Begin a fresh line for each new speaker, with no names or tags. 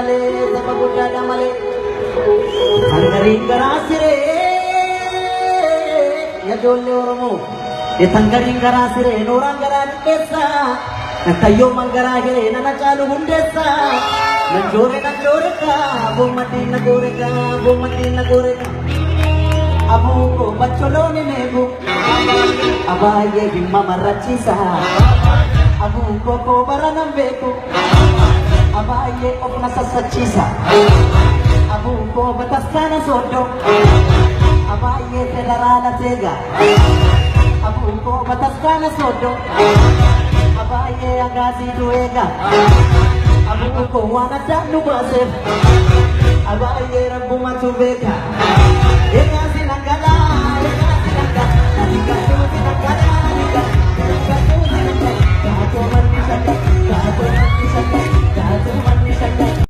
malee, saba guddaadha malee. Kan gariin garaa siree, ijoollee Oromoo. Tan gariin garaa siree, nooraan garaa dhidheessa. Kayyooman garaa hiree, nana caalu hundeessa. Nan joore, nan joore kaa, boommaddiin na goore kaa, boommaddiin na goore kaa. Abuuko bacholooni meeku, abaayyee himma marrachiisa. Abuuko koo bara nan beeku, abaayyee of na sassachiisa. Abuuko bataskaana sooddoo, abaayyee federaala teega. Abuuko bataskaana sooddoo, abaayyee agaaziitu eega. Abuuko waan addaan nu baaseef, abaayyee rabbumatu beeka. Egaa sinangalaa, egaa sinangalaa, nani galuu sinangalaa, nani galuu sinangalaa, gaatoo.